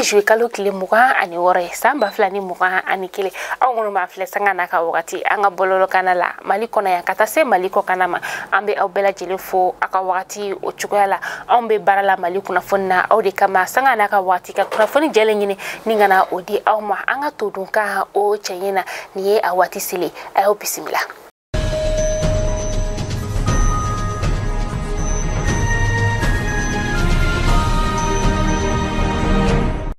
ye juillet kalo tile 26 ye san 2021. Aw minnu b'an filɛ sanga n'a ka wagati an ka bɔlɔlɔkanna la Mali kɔnɔ yan ka taa se Mali kɔkanna ma, an bɛ aw bɛɛ lajɛlen fo aw ka wagati o cogoya la. Anw bɛ baara la Mali kunnafoni na aw de kama, sanga n'a ka wagati ka kunnafoni jɛlen ɲini ni ka na o di aw ma. An ka todunkan o cɛɲɛ na, nin ye a waati selen, a y'aw bisimila.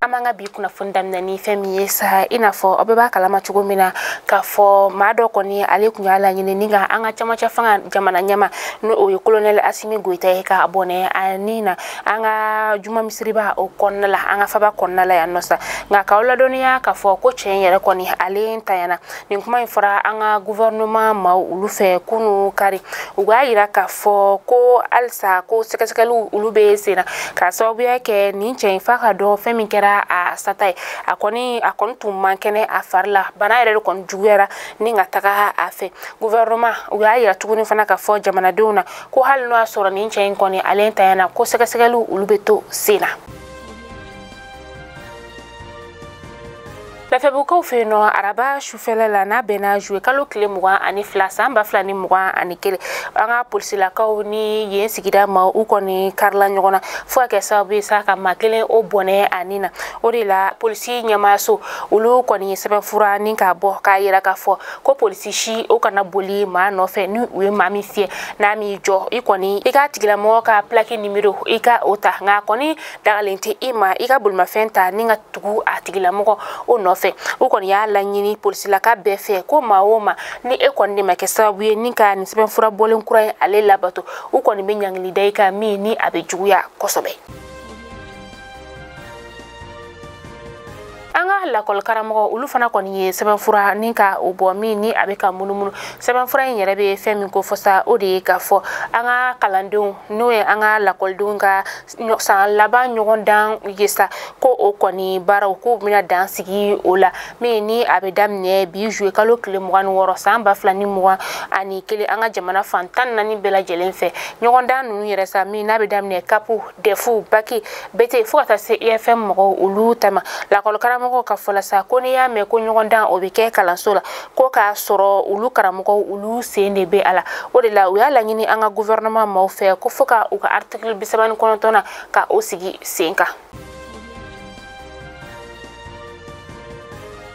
An b'an ka bi kunnafoni daminɛ ni fɛn min ye sa, i n'a fɔ aw bɛɛ b'a kalama cogo min na k'a fɔ maa dɔ kɔni ale tun y'a laɲini ni ka an ka camancɛ fanga jamana ɲɛma n'o o ye colonel Assimi Goïta ye k'a bɔnɛ a ni na an ka juma misiriba o kɔnɔna la, an ka faba kɔnɔna la yan nɔ sa. Nka k'aw ladɔnniya k'a fɔ ko cɛ in yɛrɛ kɔni ale ntanyana. Nin kuma in fɔra an ka gouvernement maaw olu fɛ kunun kari. U b'a yira k'a fɔ ko halisa ko sɛgɛsɛgɛliw olu bɛ sen na k'a sababuya kɛ nin cɛ in f'a ka dɔn fɛn min kɛra a sata ye. A kɔni tun man kɛnɛ a fari la, bana yɛrɛ de kɔni juguyara ni ka taga a fɛ. Gouvernement u y'a yira tuguni fana k'a fɔ jamanadenw na ko hali n'o y'a sɔrɔ nin cɛ in kɔni ale ntanyana, ko sɛgɛsɛgɛliw olu bɛ to sen na. Lafɛbugukaw fɛ yen nɔ, araba sufɛla la n'a bɛnna juillet kalo tile 22 san 2021, an ka polisilakaw ni yen sigida maaw u kɔni karila ɲɔgɔn na fo ka kɛ sababu ye sa ka maa kelen o bɔnɛ a ni na. O de la polisi ɲɛmaayaso olu kɔni ye sɛbɛnfura ni k'a bɔ k'a yira k'a fɔ ko polisi si o kana boli maa nɔfɛ ni u ye maa min fiyɛ n'a m'i jɔ, i kɔni i k'a tigilamɔgɔ ka plaque numéro i ka o ta, nka kɔni dagalen tɛ i ma i ka bolimafɛn ta ni ka tugu a tigilamɔgɔ o nɔfɛ. U kɔni y'a laɲini polisilaka bɛɛ fɛ ko maa o maa ni e kɔni de ma kɛ sababu ye ni ka nin sɛbɛnfura bɔlen kura ye ale labato, u kɔni bɛ ɲangili da i kan min ni a bɛ juguya kosɛbɛ. An ka lakɔli karamɔgɔ olu fana kɔni ye sɛbɛnfura ni ka o bɔ min ni a bɛ ka munumunu. Sɛbɛnfura in yɛrɛ bɛ fɛn min ko fɔ sa, o de ye k'a fɔ an ka kalandenw n'o ye an ka lakɔlidenw ka san laban ɲɔgɔndan ye sa, ko o kɔni baaraw k'u bɛna dan sigi o la min ni a bɛ daminɛ bi juillet kalo tile 26 san 2021 an ka jamana fan 14 bɛɛ lajɛlen fɛ. Ɲɔgɔndan ninnu yɛrɛ sa min n'a bɛ daminɛ kapu, dɛfu, baki, bete fo ka taa se IFM mɔgɔw olu ta ma. Lakɔli karamɔgɔw ka fɔ la sa ko n'i y'a mɛn ko ɲɔgɔndan o bɛ kɛ kalanso la, ko k'a sɔrɔ olu karamɔgɔw olu sen de bɛ a la. O de la u y'a laɲini an ka gouvernement maaw fɛ ko fo ka u ka article 39 na ka o sigi sen kan.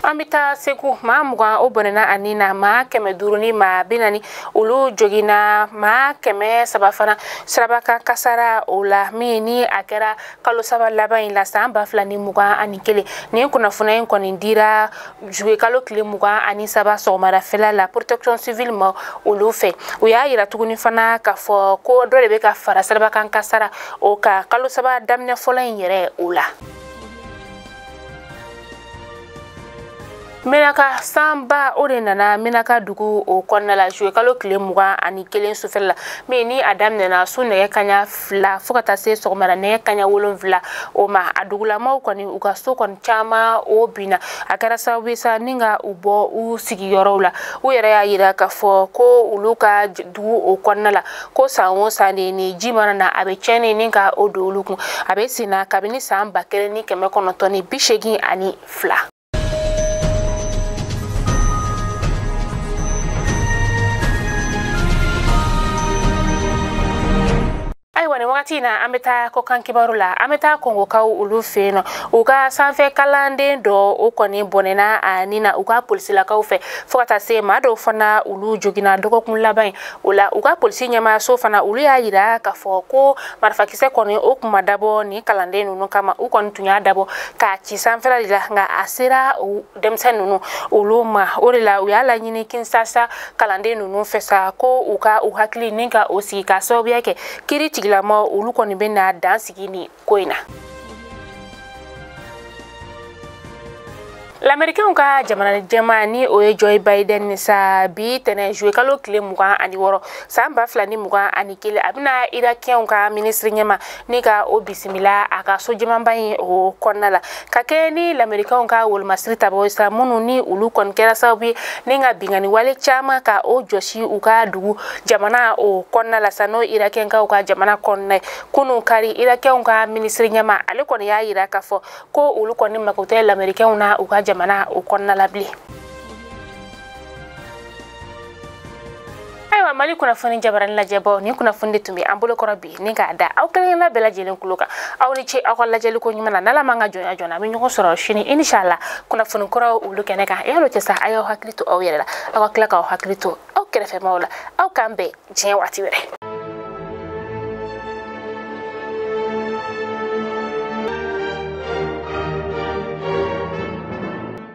An bɛ taa Segu, maa 20 o bɔnɛna a ni na, maa 500 ni maa 40 olu joginna, maa 300 fana sirabakan kasara o la min ni a kɛra kalo saba laban in la san 2021. Nin kunnafoniya in kɔni dira juillet kalo tile 23 sɔgɔmadafɛla la protection civile ma olu fɛ. U y'a yira tuguni fana k'a fɔ ko dɔ de bɛ ka fara sirabakan kasara o kan kalo saba daminɛ fɔlɔ in yɛrɛ o la. Menaka sanba o de nana Menaka dugu o kɔnɔna la juillet kalo tile 21 sufɛla la min ni a daminɛna su nɛgɛ kanɲɛ 2 fo ka taa se sɔgɔmada nɛgɛ kanɲɛ 7 o ma. A dugulamaw kɔni u ka so kɔni caman o binna, a kɛra sababu ye sa ni ka u bɔ u sigiyɔrɔw la. U yɛrɛ y'a yira k'a fɔ ko olu ka dugu o kɔnɔna la ko san o san de ni ji mana na a bɛ tiɲɛni ni ka o don olu kun. A bɛ sen na kabini san 1982. Ayiwa, nin wagati in na an bɛ taa kɔkan kibaru la. An bɛ taa Kɔngokaw olu fɛ yen nɔ, u ka sanfɛ kalanden dɔ o kɔni bɔnɛna a ni na u ka polisilakaw fɛ fo ka taa se maa dɔw fana olu joginna dɔgɔkun laban in o la. U ka polisi ɲɛmaayaso fana olu y'a yira k'a fɔ ko marifakisɛ kɔni o kun ma dabɔ nin kalanden ninnu kama, u kɔni tun y'a dabɔ k'a ci sanfɛla de la, nka a sera denmisɛn ninnu olu ma. O de la u y'a laɲini Kinshasa kalanden ninnu fɛ sa ko u ka u hakili ni ka o sigi k'a sababuya kɛ kiiri tigilama olu kɔni bɛ na dan sigi nin ko in na. L'Américain ka jamana jɛma ni o ye Joe Biden ni sa bi tɛnɛ juillet kalo tile 26 san 2021, a bɛna Irakiyɛnw ka minisiri ɲɛma ni ka o bisimila a ka so jɛmanba in o kɔnɔna la, ka kɛ ni l'Américain ka wolomasiri tabaw sa minnu ni olu kɔni kɛra sababu ye ni ka binkanni wale caman ka o jɔsi u ka dugu jamana o kɔnɔna la sa, n'o Irakiyɛnkaw ka jamana kɔnɔna ye. Kunun kari, Irakiyɛnw ka minisiri ɲɛma ale kɔni y'a yira k'a fɔ ko olu kɔni mako tɛ l'Américain na u ka jamana o kɔnɔna la bilen. Ayiwa, Mali kunnafoni jabarani lajɛbɔ ni kunnafoni de tun bɛ an bolo kɔrɔ bi ni k'a da aw kelen-kelenna bɛɛ lajɛlen kulo kan. Aw ni ce aw ka lajɛli ko ɲuman na. N'Ala m'an ka jɔnya joona, an bɛ ɲɔgɔn sɔrɔ sini inshallah kunnafoni kuraw olu kɛnɛ kan. Yalo cɛ sa, a y'aw hakili to aw yɛrɛ la, aw ka tila k'aw hakili to aw kɛrɛfɛmaw la. Aw k'an bɛn diɲɛ waati wɛrɛ.